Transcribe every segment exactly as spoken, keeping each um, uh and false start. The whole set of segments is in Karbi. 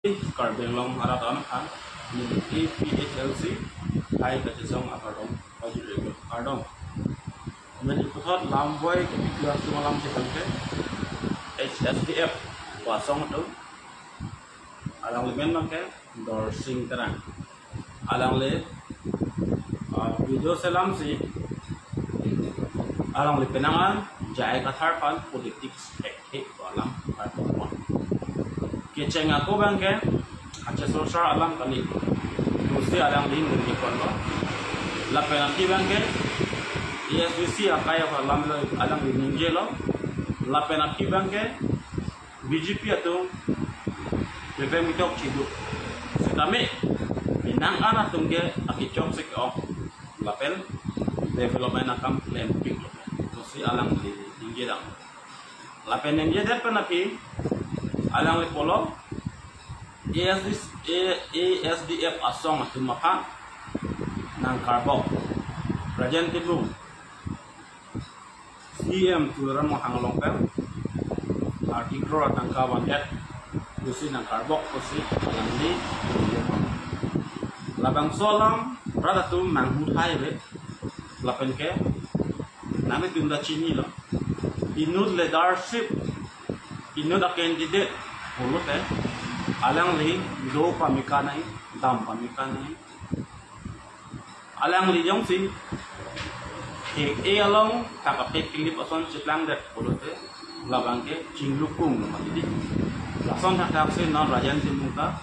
Karbi Anglong arat an aphan neli A P H L C hai kachesong akardom pajut-iklo, kardom. Neli puthot lam boi kepiklak atum alam chetong ke H S D F asong atum, alangli men abangke Dorsing Terang. Alangli, ah, video selamsi alangli penang an J I Kathar aphan politics thekthe pu alam arpon. Kecheng ako abangke kachesorsar alam kali pusi alangli ningjeponlo. Lapen aphi abangke A S D C akai aphan alam lo, alangli ningjelo. Lapen aphi abangke B J P atum preparing kechok chidu. Setame penang an atum ke akechok si ke-ong lapen development akam klempiklo pusi alangli ningjedam. Lapen ningjedet pen aphi alangli pulo A S D, A, A S D F asong atum aphan nangkarbok, Rajen Timung, C E M Tuliram Ronghang along pen thirty crore atangka vandet pusi nangkarbok pusi alangli ningjeponlo. Labangso alam rat atum manghu thai ave. Lapen ke nanglitum ta chinilo, inut leadership, inut a candidate pulote alangli do pame kanai, dam pame kanai. Alangli jongsi thek-e along thak aphek kelip ason cheplangdet pulote labangke chinglukung lo mati di. Lason thakthaksi non Rajen Timung ta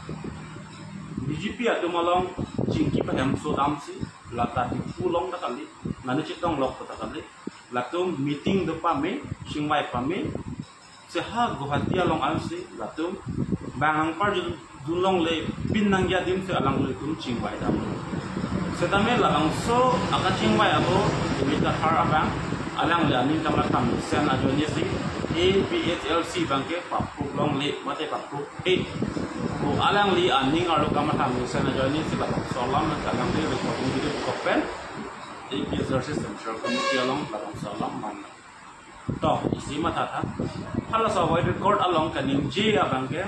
B J P atum along chingki pahemso damsi, lata Diphu along ta kali, nani chetong lok ta kali, latum meeting do pame, chingvai pame, seha Guwahati along ansi latum bang angparjudun longle, pin nangji adim si alanglitum chingvai damlo. Setame labangso akachingvai ako David Kathar abang, alangli aning kamatham mesen ajoinesi A P H L C abangke papruk longle mate papruk-e pu alangli aning arlo kamatham mesen ajoinesi labangso alam alangli recording video bukok pen A P H L C Central Committee along labangso alam man. To, isi mathatha. Halaso avoid record along kaningje abangke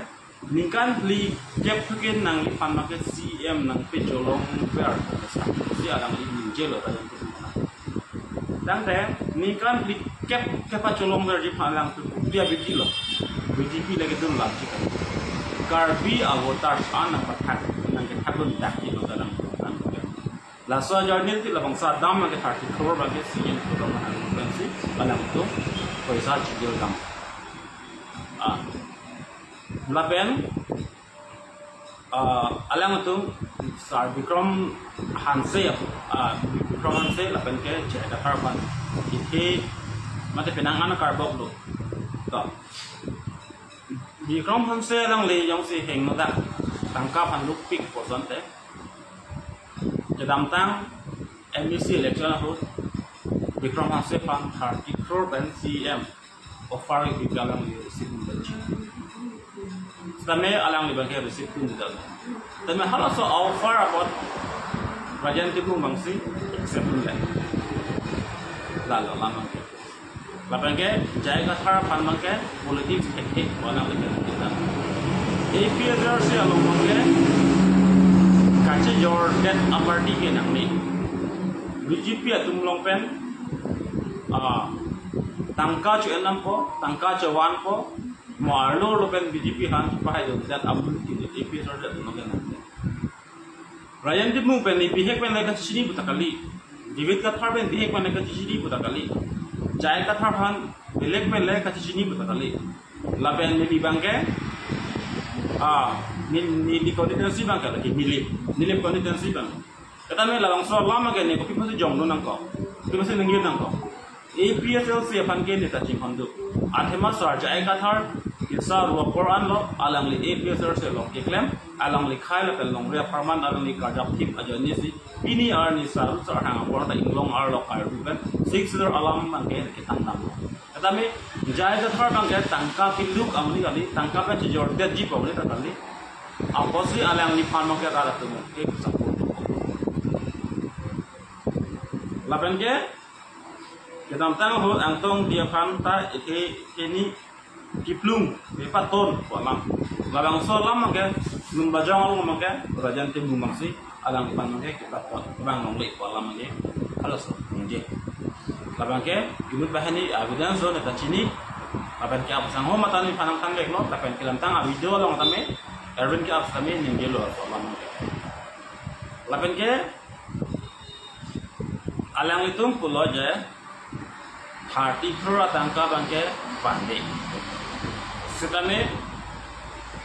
ningkan phlikep thukin nangliphan make C E M nangpacholongver pusi alangli ningjelo ta jangkut mana. Tangte ningkan phlikep kepacholongverji aphan alangtum pupli abidi lo. B J P lake dun lamji kan. Karbi a-voters an nangpathak, nangkethakdun dakji lo ta nang. Laso ajoine si labangso adam abangke thirty crore abangke C E M Tuliram Ronghang pensi alangtum poisa chijil dam. Ah. Lapen, ah, alangtum Sir Bikram Hanse, ah, Bikram Hanse lapen ke J I Kathar aphan ithe mate penang an karboklo. To. Bikram Hanse alangli jongsi hingno dak tangka aphan lukpik pu asonte, kedamtang M A C election ahut Bikram Hanse aphan thirty crore pen C E M offer kepi alangli receive dunji. Setame alangli abangke receive dunde. Setame halaso offer apot Rajen Timung abangsi accept dunde. Lalo lamang ke. Lapen ke J I Kathar aphan abangke politics thekthe pu alangli pen kita. A P H L C along abangke kachejordet a-party ke nangne. B J P atum along pen, ah, tangka cho-en dampo, tangka chovan po, mo arlo arlo pen B J P aphan pahai dundet a-party ke A P H L C atum along ke nangne. Rajen Timung pen ne bihek pen le kachechini puta kali. David Kathar pen bihek pen le kachechini puta kali. J I Kathar aphan belek pen le kachechini puta kali. Lapen neli abangke, ah, ne, neli constituency abangke lake Nilip. Nilip constituency abang. Setame labangso alam abangke ne kopi pusi jongdun nangkok, kopi pusi ningje nangkok. A P H L C aphan ke ne ta chinghon do. Athema Sir J I Kathar kisa ru apor anlo alangli A P H L C along keklem, alangli khei lapen longri apharman alangli karjap thip ajoinesi pini arni Sir Ruchar Ronghang apor ta inglong arlo kai ruben six zero alam abangke ketang damlo. Setame J I Kathar abangke tangka keduk amonit kali, tangka pen chejordetji pu amonit ta kali. Apotsi alangliphan abangke rat atum ke support. Lapen ke kedamtang ahut Angtong Engti aphan ta ithe keni kiplung, kepaton pu alam. Labangso alam abangke Lumbajong along abangke Rajen Timung abangsi alangphan abangke kita pot abang longle pu alam abangke halaso ningje. Labangke inut banghini evidence do neta chini. Lapenke apusangho mate nephan nangthanveklo, lapenke lamtang a-video along tame, Erwin ke apus tame ningjelo pu alam abangke. Lapenke alanglitum pulo je thirty crore atangka abangke pande. Setame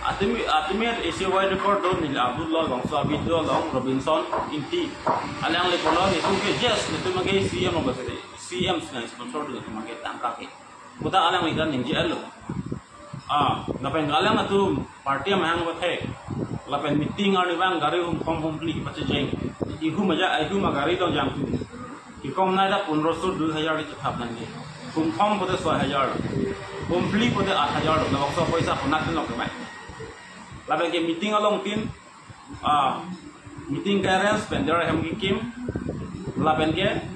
atimi, atimi A C Y record do, neli abut lo, bangso a-video along Robinson Ingti. Alangli pulo netum ke, yes, netum abangke C M abangke, C M sina sponsor do netum abangke tangka ke. Puta alangli ta ningje-etlo. Ah, lapen alang atum party amahang pathek. Lapen meeting arni abang gari humkhom humphli kepachejeng. Ihum aja, ihum agari dong jangthu. Kikom nai ta pondroso dui hajar kechethap nangji. Humkhom pote soi hajar. Humphli pote aat hajar. Labangso apoisa konat lo kemai. Lapenke meeting along tin, ah, meeting ke-arrange pen der hem kekim, lapenke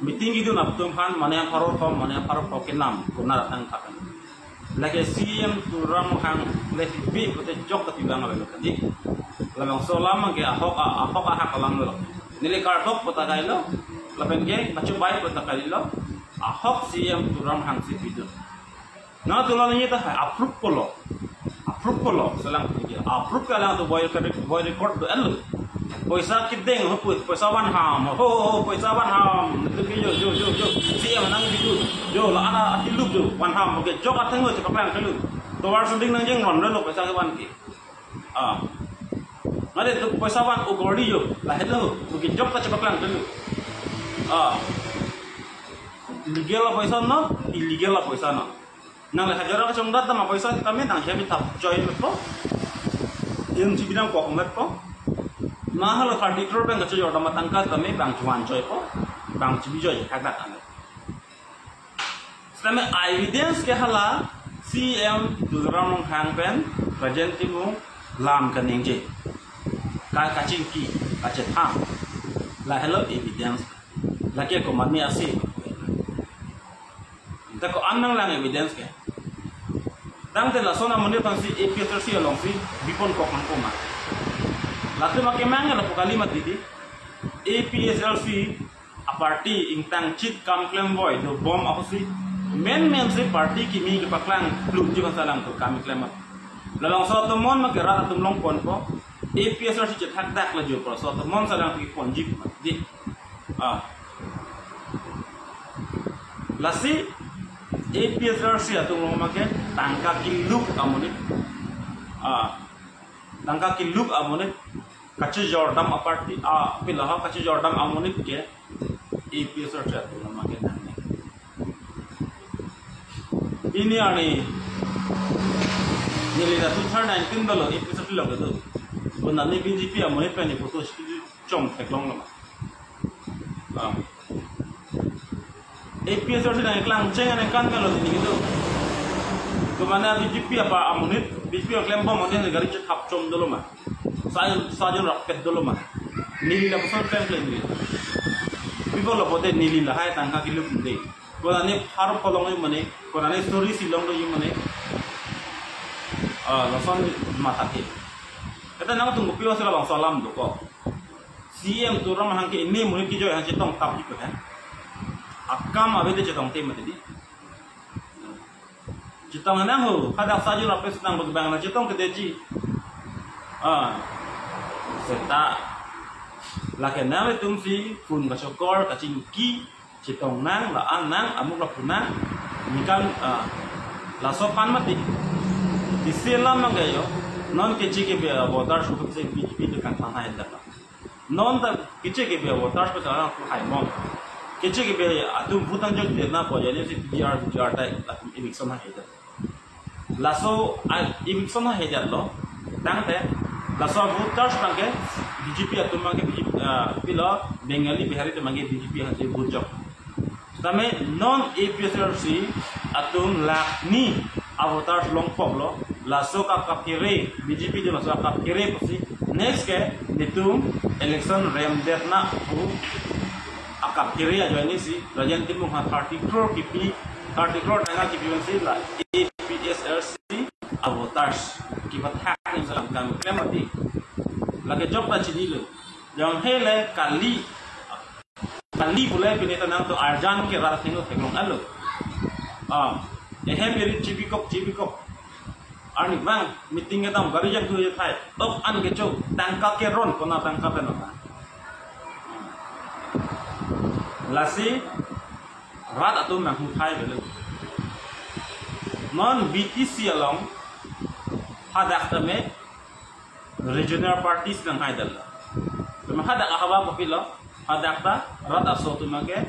meeting kedun atum aphan mane pharo thom, mane pharo thom kenam konat atangka pen. Lake C M Tuliram Ronghang le tipi pote jok kati bang abang kati. Labangso alam abangke ahok a-, ahok ahak alam lo. Neli kardom pu ta kailo, lapenke kachobai pu ta kailo. Ahok C M Tuliram Ronghang si pidun. Nangtum la nangji tahai, approve pulo. Approve pulo, selang tinggi. Approve ke alangtum voice record, voice record do-etlo. Poisa kedeng ho, pu-, poisa vanham. Ho, ho, ho, poisa vanham. Netum ke jo, jo, jo, jo. C M nangpidun. Jo, la-an akilup jo. Vanham. Oke, jok atheng ho, chepaklang kelu. Tovar suding nangjeng ron lo poisa kevan ke. Ah. Ngade tu poisa van ugordi jo. Lahelo. Oke, jok ta chepaklang kelu. Ah. Legal apoisa non, illegal apoisa non. Nang le hajar kachongdat dam apoisa tame nang jami tap joy mepo. Yang si bidang kok mepo. Mahal thirty crore abang kachojor dam atangka tame bang chuan joy po. Bang chibi joy kagak ame. Setame evidence ke hala C M Tuliram Ronghang pen Rajen Timung lam kaningje. Ka kachingki, kachethang. Lahelo evidence. Lake komatne ase. Ta ko-an nanglang evidence ke. Tangte lason amonit aphansi A P H L C alongsi bipon kok nangkoma. Latum akemang lapu kali mati di. A P H L C a-party ingtangchit kam klem voi dobom apotsi. Menmen si party kimi kepaklang klumji bangsa alangtum kam klem. Labangso atum mon make rat atum longponpo. A P H L C chethakdak lo jo pro so atum mon salang pi ponji di. Ah. Lasi A P H L C atum along make tangka keluk amonit. Ah. Tangka keluk amonit. Kachojor dam a-party, ah, pila ha kachojor dam amonit ke A P H L C atum along make nangne. Pini arni neli la two thousand nineteen dolo A P H L C lo kedo. Bonani B J P amonit pen ni photo si chom theklonglo ma. Ah. A P H L C nangklang cheng aningkan kalo sini gitu. Kemana B J P apa amonit, B J P aklem bom amonit gari chethap chom dolo ma. Sajon, sajon rapet dolo ma. Neli lapuson klem klem neli. People lo pote neli lahai tangka keluk de. Konane pharo pholong yo mane, konane story si longlo yo mane. Ah, lason matha ke. Kata nangtum kopi wasi labangso alam dokok. C M Tuliram Ronghang ke ini muni kijo yang chetong tap di ko kan. Akam abe de chetongte mati di. Chetong nang ho, kada sajo rapes nang bang na chetong kedeji. Ah. Seta. Lake nangtum si phone kachokor kachingki chetong nang la-an nang amuk lapu nang. Nikan, ah, laso aphan mati. Isi alam mang gayo. Non keche kebe voters si B J P de kangthang hai dapa. Non ta keche kebe voters pen salang tu hai mom. Keche kebe atum vote ang jok de na po jani si P G R, P G R tai latum election hai de. Laso a-, election hai de lo. Tangte laso voters abangke B J P atum abangke B J P, ah, pilo Bengali Bihari atum abangke B J P hasi vote jok. Tame non A P H L C atum lakh ni a-voters longpoklo, laso ka kaphere, B J P de laso kaphere pusi, next ke netum election remdet na pu akaphere ajoine si, Rajen Timung ha thirty crore kipi, thirty crore tangka kipi si la A P H L C a-voter charge, kipathak ni salam kam klem mati. Lake jok ta chinilo. Jong hele kali, kali pule pini ta nangtum arjan ke rat thenglo theklong alo. Ah, ehem iri chibikok chibikok. Arnivang meeting kedam gari jang tu je thai. Tok an kecho tangka keron kona tangka pen apa. Lasi rat atum nang hu thai belu. Non B T C along hadak tame regional parties nang hai dal. Tame hadak ahaba kopilo, hadak ta rat aso atum ke,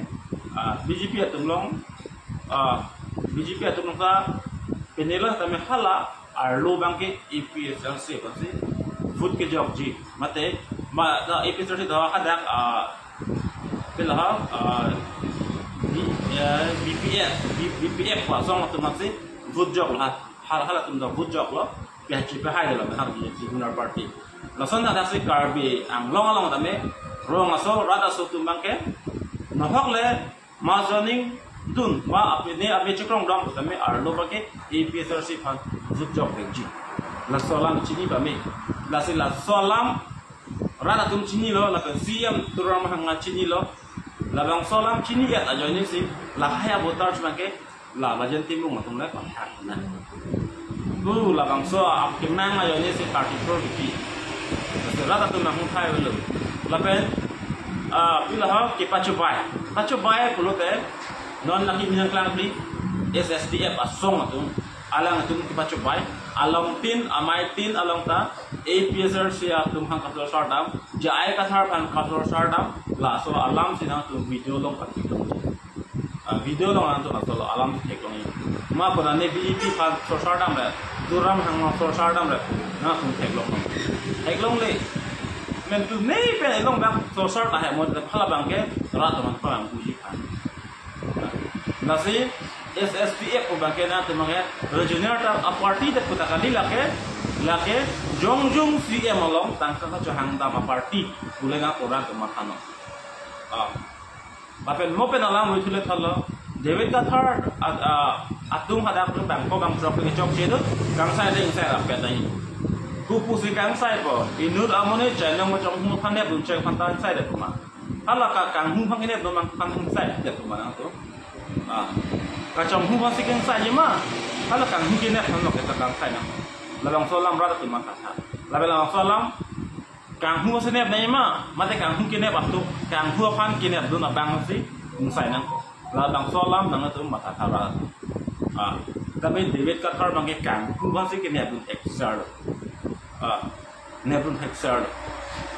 ah, B J P atum along, ah, B J P atum along ta penelo tame hala arlo abangke A P H L C aphansi vote kejokji. Mate, ma, ta A P H L C ta hadak, ah, pila ha, ah, B, eh, B P F, B, B P F asong atum aphansi vote joklo ha. Hal, halatum ta vote joklo. P H P hai lo, ha, regional party. Lason hadaksi Karbi Anglong along tame rong aso, rat aso atum abangke nohok le mass joining dun ma apine abe chekrong dam tame arlo abangke A P H L C aphan vote jok vekji. Laso alam chini pame. Lasi laso alam rat atum chinilo, lapen C M Tuliram Ronghang chinilo. Labangso alam chini-et ajoinesi lahai avoters abangke la Rajen Timung atum le kontak na. Tu labangso akemang ajoinesi thirty crore rupees. Lasi rat atum nang hu thai belu. Lapen, ah, pila ha kepachobai. Kepachobai pulote non lake Minang Klangpli S S D F asong atum, alang atum kepachobai. Along tin, amei tin along ta A P H L C atum aphan kasorsar dam, J I Kathar aphan kasorsar dam. Laso alamsi nangtum video along kati. Ah, video along nangtum laso alam theklong. Ma kona ne B J P aphan sorsar dam le, Tuliram Ronghang sorsar dam le, nangtum theklong. Theklongle. Mentu ne pen along bang sorsar ta hai mo, hala abangke rat atum aphan buji aphan. Lasi S S D F pu abangke nangtum abangke regional ta aparty det pu ta kali, lake, lake jongjong C M along tangka kachohang dam aparty pule nang ora tu matha non. Ah. Lapen mo pen alam rui thule thalo. David Kathar, ah, ah, atum hadak tu bangko bangthrok ke chokche do, kangsai ding sai rap pen dai. Kopusi kangsaipo, inut amonit chainong kachonghu aphan nep dun chek aphan ta kangsai det ma. Hala ka kanghu aphan kenep dun ma, kanghu sai det ma nangtum. Ah. Kachonghu aphansi kangsaiji ma. Hala kanghu kenep aphan lo ke ta kangsai nang. Labangso alam rat atum matha. Lapen labangso alam kanghu aphansi nep nangji ma, mate kanghu kenep atum, kanghu aphan kenep dun abangsi kangsai nang. Labangso alam nangtum matha tha rat. Ah, tapi David Kathar abangke kanghu aphansi kenep dun exer. Ah, nep dun exer.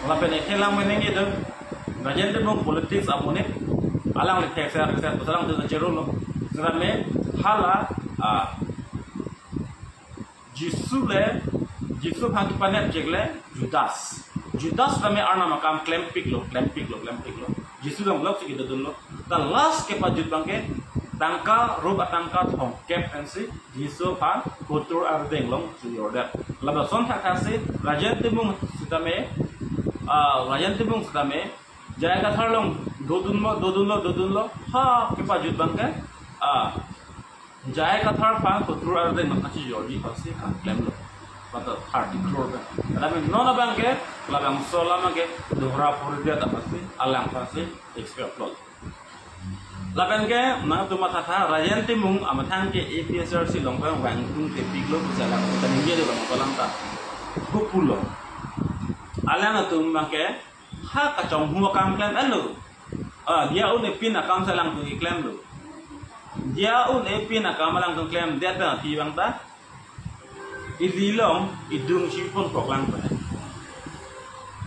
Lapen ethelang meneng itu, Rajen Timung politics amonit, alang le exer, exer, alang tu cheru lo. Sitame hala, ah, Jisu le, Jisu aphan kepanep chek le Judas. Judas tame Arnam akam klempiklo, klempiklo, klempiklo. Jisu along lok si kedodunlo. Ta last kepajut abangke tangka, rup atangka thomkep pensi Jisu aphan kotur ardeng along chojordet. Lapuson thakthaksi Rajen Timung sitame, ah, Rajen Timung sitame J I Kathar along dodunlo, dodunlo, dodunlo. Ha kepajut abangke, ah, J I Kathar aphan kotur ardeng nang kachijorji aphansi kangklemlo. Bata thirty crore pen. Lapen non abangke, labangso alam abangke dohra poridet aphansi, alang aphansi expect lo. Lapen ke, nangtum matha tha, Rajen Timung amethang ke A P H L C along pen vangtung tepiklo, bisa alang ta ningje lo bang kolang ta. Kopulo. Alang atum abangke, ha kachonghu akam klem-etlo. Ah, diya un epin akam si alangtum keklemlo. Diya un epin akam alangtum klemdet pen aphi abang ta, ili along idung chipon koklang pen.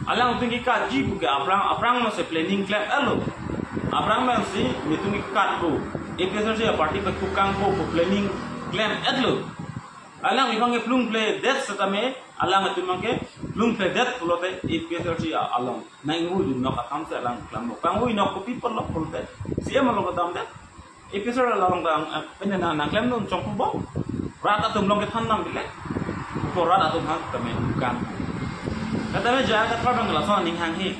Alangtum kekatji puke aphrang, aphrang masi planning klem-etlo. Aphrang masi netum kekatpo. A P H L C aparty pen kukangpo pu planning klem-etlo. Alang ipang ke plung pledet setame, alang atum abangke plung pledet pulote A P H L C along nang-ingvuidun nok akam si alang klemlo. Kangvui nok kopi pulo pulote C M along kedamdet. A P H L C along dam, eh, pene nang, nang klemdun chongpu bom. Rat atum along kethan dam bile. Ko rat atum aphan tame bukan. Tame J I Kathar abang lason aning hanghe.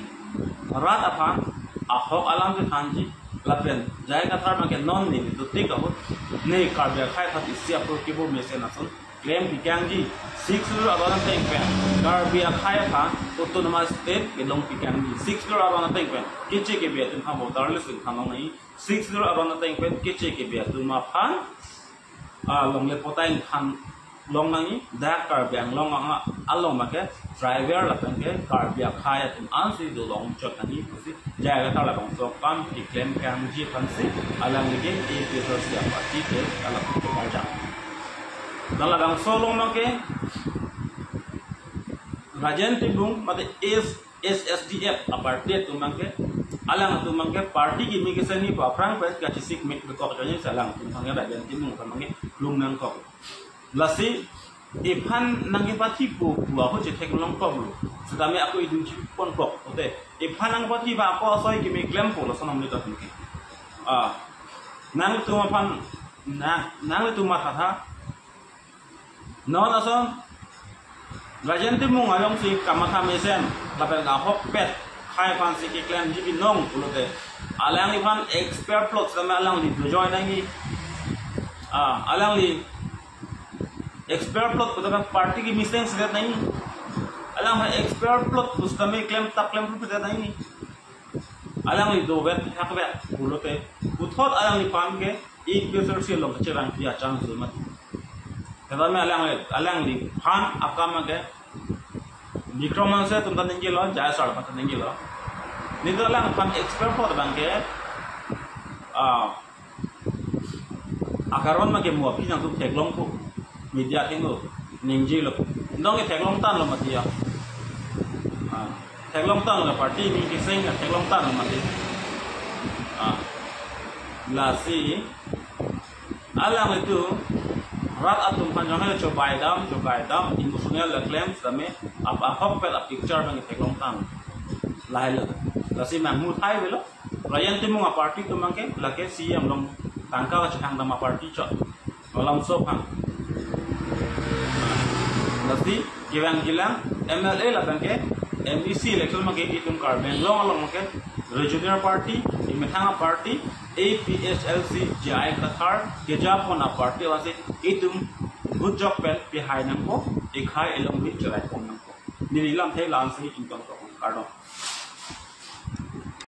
Rat aphan ahok alam si thanji. Lapen J I Kathar abangke non ne dotik ahut ne Karbi akhei aphan isi apor kibo mesen ason Klem pikangji, Sixth Schedule aron ateng pen Karbi akhei aphan Autonomous State kelong pikangji. Sixth Schedule aron ateng pen keche kebe atum aphan voter list ingthan long nangji. Sixth Schedule aron ateng pen keche kebe atum aphan, ah, longle patta ingthan long nangji. Dak Karbi Anglong ang along abangke tribal lapen ke Karbi akhei atum ansi dolong chot nangji pusi J I Kathar labangso akam keklem kangji aphansi alangli ke APHLC aparty ke alam keparjang. Dan labangso along abangke Rajen Timung mate S, SHDF aparty atum abangke, alangtum abangke party kimi keseni aphrang pen kachesik mek bekok jani si alangtum abangke Rajen Timung abangke klung nangkok. Lasi iphan nangkepathipo pu ahut chetheklong koklo. Setame ako idun chipon kok. Ote, iphan nangpathi ba ako asoi kimi klempo lason amli ta tumke. Ah, nangtum aphan, na, nangtum mathatha. Non ason Rajen Timung alongsi kamatha mesen lapen ahokpet akhei aphansi keklemji binong pulote, alangliphan expert plot setame alangli dojoi nangji. Ah, alangli expert plot pu setame party kimi seng sedet nangji. Alangphan expert plot pu setame klem tap klem plot sedet nangji. Alangli dovet thakvet pulote, puthot alangliphan ke APHLC along kacherangpi a-chance do mati. Setame alangli, alangliphan akam ke Bikram Hanse atum ta ningjelo, J I Sar atum ta ningjelo. Nelitum alangphan expert plot abangke, ah, akaron abangke mo aphi nangtum theklongpo, media atum do ningjelo. Nong theklong tanglo mati ya. Ah, theklong tanglo, party kimi keseng theklong tanglo mati. Ah, lasi alanglitum rat atum aphan jonghe chobai dam, chobai dam, emotional la klem setame ap ahokpet a-picture abang theklong tang. Lahelo. Lasi manghu thai avelo. Rajen Timung aparty atum abangke lake CEM along tangka kachethang dam aparty chot. Malomso aphan. Lasi kevang jilang MLA lapen ke MDC election abangke itum Karbi Anglong along abangke regional party, imethang aparty, APHLC J I Kathar kejapon aparty lasi itum vote jok pen pihai nangpo, ikhai ilong bi cherai pon nangpo. Neli lamthe la-ansi ingtong tokong, kardom.